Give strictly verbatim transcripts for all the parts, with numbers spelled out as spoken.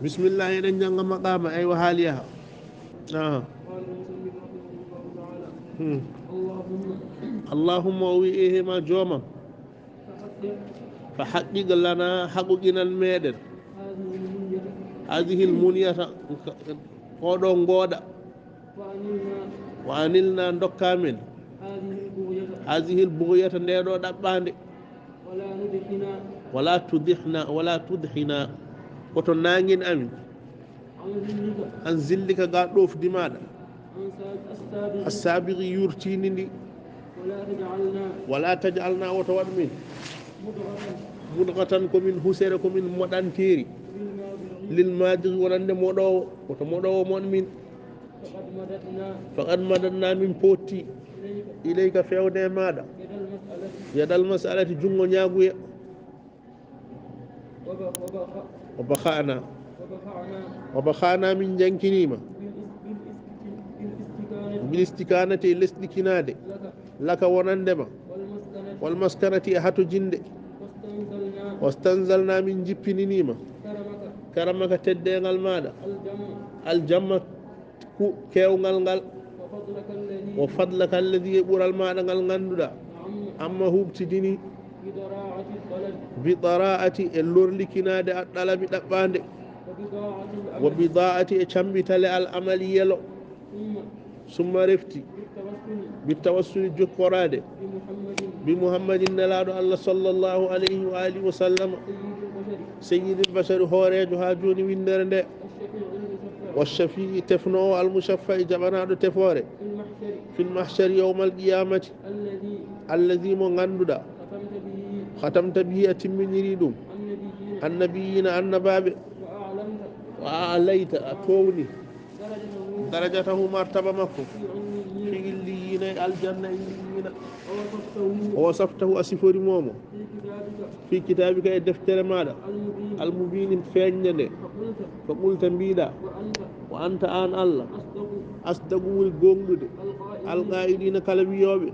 Bismillah, eɗen jannga maqama, aywa, haali yaha. Aha. Hmm. Allahumma, o wi, ehe ma joomam. Fa haqqiq lana, haquqinan meɗen. Hadhihi l munyata, oɗo ngooɗa. Wa anilna, dokka men. Hadhihi l bughyata, nde ɗo ɗaɓɓande. Wala tudhina, wala tudhina, woto nangin amin. An zillika, ga ɗofdi maɗa. Assabiqi, yurtini ndi. Wala taj'alna, woto waɗ min. Mudghatan, ko min husere, ko min moɗanteri. Lil madiri, wonande moɗowo, woto moɗowo moɗ min. Faqad madadna, min potti. Ilayka, fewde e maɗa. Yadal mas'alati, jungo ñaguya. Wa bakha'na, wa bakha'na, min jankinima. Bil istikanati, e lesɗikinade. Laka, wonande ma. Wal maskanati, e hatojinde. Wastanzalna, min jippininima. Karamaka, teddengal maɗa. Aljamma, ku kewngal ngal. Wa fadlaka alladhi, e ɓural maɗa ngal ganduɗa. Amma, huɓtidini. Bi dara'ati, e lorlikinade, a ɗalabi ɗaɓɓande. Wa bida'ati, e cambitale al amali yelo. Summa, refti. Bi tawassuli, jokkorade. Bi muhammadin, nelaɗo Allah sallallahu alayhi wa alihi wa sallam. Sayyidil bashari, hoorejo ha joni windere nde. Wa shafi'i, tefnowo, al mushaffa'i, jaɓanaɗo tefoore. Fil mahshari, yawmal qiyamati. Alladhi, mo ganduɗa. Khatamta bihi, a timminiri ɗum. Annabiyina, annabaɓe. Wa a'layta, a towni. Darajatahu, martaba makko. Fi illiyina, e aljanna illiyina. Wa wasaftahu, a sifori momo. Fi kitabika, e deftere maɗa. Almubini, feññande nde. Fa qulta, mbiɗa. Wa anta, an Allah. Asdaqu, woni gonɗude. Alqa'ilina, kala wiyoɓe.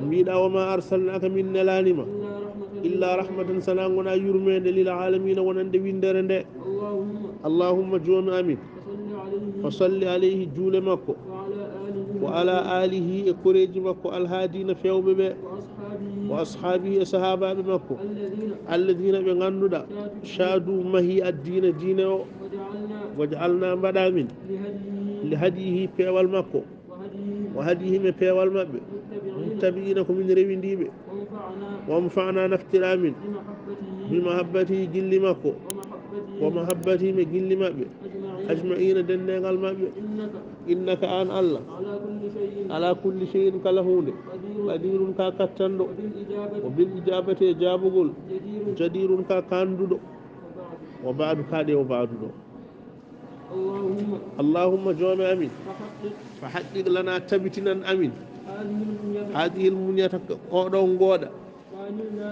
Mbiɗa, wa ma arsalnaka, min nelanima. Illa rahmatan, sana gona yurmede, lil alamina, wonande windere nde. Allahumma, joomi amin. Fa salli alayhi, juule makko. Wa ala alihi, e koreji makko, alhadina, fewɓe ɓe. Wa ashabihi, e sahabaɓe makko. Alladina, ɓe ganduɗa. Shadu, mahi addina, diine o. Waj'alna, mbaɗa min. Li hadiyihi, peewal makko. Wa hadihim, e peewal maɓɓe. Muttabi'ina, ko min rewindiɓe. Wanfa'na, naftira min. Bi mahabbatihi, gilli makko. Wa mahabbatihi, e gilli maɓɓe. Ajma'ina, dendengal maɓɓe. Innaka, an Allah. Ala kulli shay'in, kala hunde. Qadirun, ka kattanɗo. Wa bil ijabati, e jabugol. Jadirun, ka kanduɗo. Wa ba'du, ka ɗe wa ba'du ɗo. Allahumma, joomi amin. Fa haqqiq lana, tabitinan amin. Hadhihi l munyata, oɗo ngooɗa.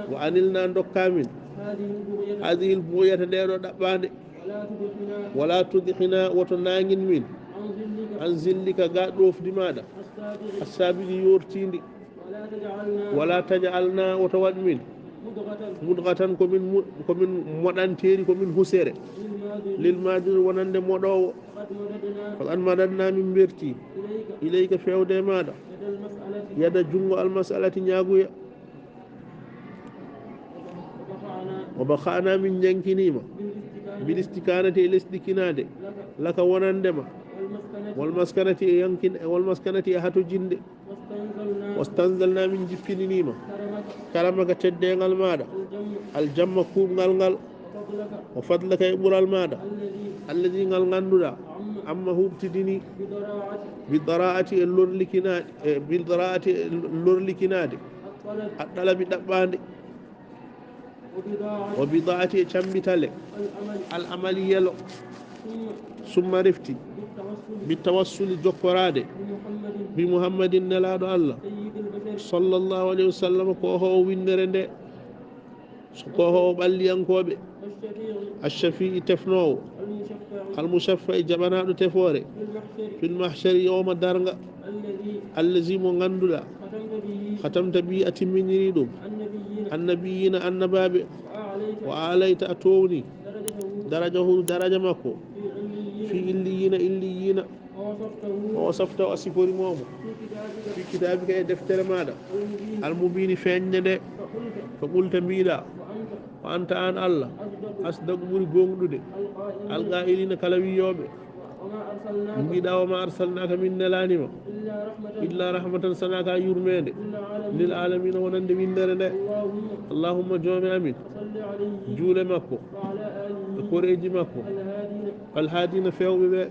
Wa anilna, dokka min. Hadhihi l bughyata, nde ɗo ɗaɓɓande. Wala tudhina, woto nangin min. An zillika, ga ɗofdi maɗa. Assabiqi, yortindi. Wala taj'alna, woto waɗ min. Mudghatan, ko min mu-, ko min moɗanteri, ko min husere. Lil madiri, wonande moɗowo. Faqad madadna, min berti. Ilayka, fewde e maɗa. Yada, jungo, al mas'alati, ñaguya. Wa bakha'na, min jankinima. Bil istikanati, e lesɗikinade. Laka, wonande ma. Wal maskanati, e yankin, wal maskanati, e hatojinde. Wastanzalna, min jippininima. Karamaka, teddengal maɗa. Aljamma, kuuɓngal ngal. Wa fadlaka, e ɓural maɗa. Alladhi, ngal ganduɗa. Amma, huɓtidini. Bi dara'ati, e lorlikinade, e bi dara'ati, e lorlikinade. A ɗalabi ɗaɓɓande. Wa bida'ati, e cambitale. Al amali, yelo. Summa, refti. Bi tawassuli, jokkorade. Bi muhammadin, nelaɗo Allah. Sallallahu alayhi wa sallam, ko howo windere nde. Ko howo ɓalliyankoɓe. Ashafi'i, tefnowo. Al mushaffa'i, jaɓanaɗo tefoore. Fil mahshari, yawma darga. Allazi, mo ganduɗa. Khatamta bihi, a timminiri ɗum. Annabiyina, annabaɓe. Wa a'layta, a towni. Daraja hu, daraja makko. Fi illiyina, illiyina. O wasafta, o sifori momo. Fi kitabika, e deftere maɗa. Almubini, feññe nde. Fa qulta, mbiɗa. Wa anta, an Allah. Asdaqu, ɓuri gonɗude. Alqailina, kala wiyoɓe. Mbiɗa, wa ma arsalnaka, min nelanima. Illa rahmatan, sana ka yurmede. Lil alamina, wonande windere nde. Allahumma, joome amin. Juule makko. E koreji makko. Alhadina, fewɓe ɓe.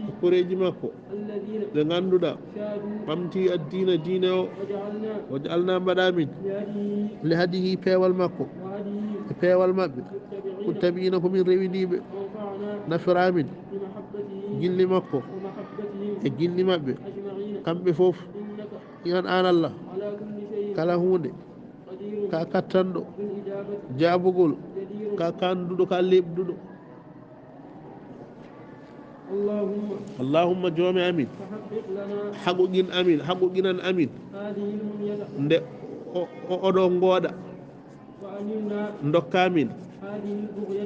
E koreji makko. Ɓe ganduɗa ɓamti addina, diine o. Waj'alna, mbaɗa min. Li hadihi, peewal makko. E peewal maɓɓe. Muttabi'ina, ko min rewidiɓe. Nafira min. Gilli makko. E gilli maɓɓe. Kamɓe fof. Inan an Allah. Kala hunde. Ka kattanɗo. Jaabugol. Ka kanduɗo, ka leɓɗuɗo. Allahumma, joome amin. Haqqoqin amin, haqqoqinan amin. Nde o, o, oɗo ngooɗa. Dokka min.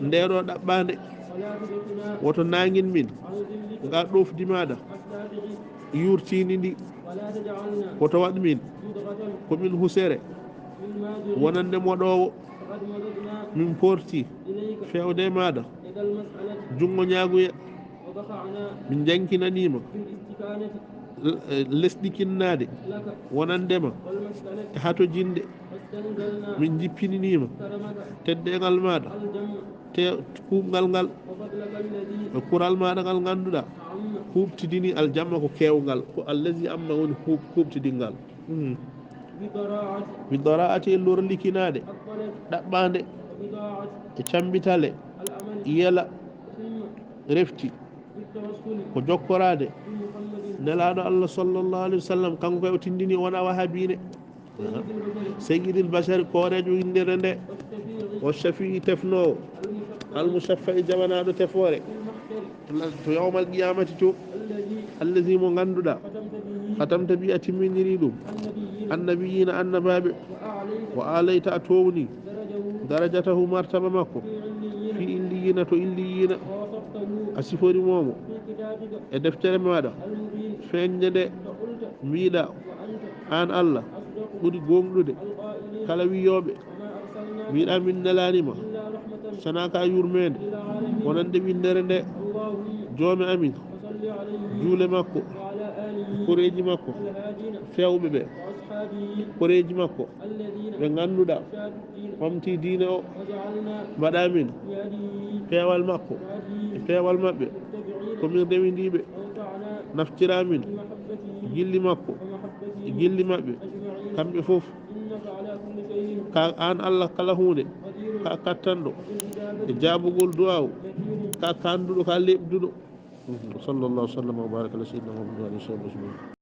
Ndeɗo ɗaɓɓande. Woto nangin min. Nga ɗofdi maɗa. Yurtini ndi. Woto waɗ min. Ko min husere. Wonande moɗowo. Min porti. Fewde maɗa. Jungo ñaaguye. Min jankinanima. L-, eh, lesɗikinnaade. Wonandema. E hatojinde. Min jippininima. Teddengal maɗa. Te kuuɓngal ngal. E kural maɗa ngal ganduɗa. Huuɓtidini aljamma ko kewngal. Ko allazi amma woni huuɓ-, huuɓtidingal. Mm. Bi dara'ati, e lorlikinaade. Ɗaɓɓaande. E cambitale. Yela. Refti. Ko jokkoraade. Nelaaɗo Allah sallallahu alayhi wa sallam, kanko kay o tindini, o wona wahabiine. Sayyidil bashar, kooreejo winndere nde. O shafi'i, tefnoowo. Al mushaffa'i, jaɓanaaɗo tefoore. To yawmal qiyamati to. Allazi, mo ganduɗa. Khatamta bi, a timminiri ɗum. Annabiyina, annabaɓe. Wa alayta, a towni. Darajatahu, martaba makko. Fi illiyina, to illiyina. A sifori momo. E deftere maɗa. Feññe nde. Mbiɗa. An Allah. Ɓuri gonɗude. Kala wiyoɓe. Mbiɗa min nelanima. Sana ka yurmede. Wonande winndere nde. Joome amin. Juule makko. Koreji makko. Fewɓe ɓe. Koreji makko. Ɓe ganduɗa. Ɓamti diine o. Mbaɗa min. Peewal makko. E peewal maɓɓe. Ko min rewindiɓe. Naftira min. Gilli makko. E gilli maɓɓe. Kamɓe fof. Ka an Allah kala hunde. Ka kattanɗo. E jaabugol du'aaw. Ka kanduɗo, ka leɓduɗo. Wa sallallahu wa sallam wa baraka ala sayyidina Muhammad wa alihi wa sahbihi ajma'in.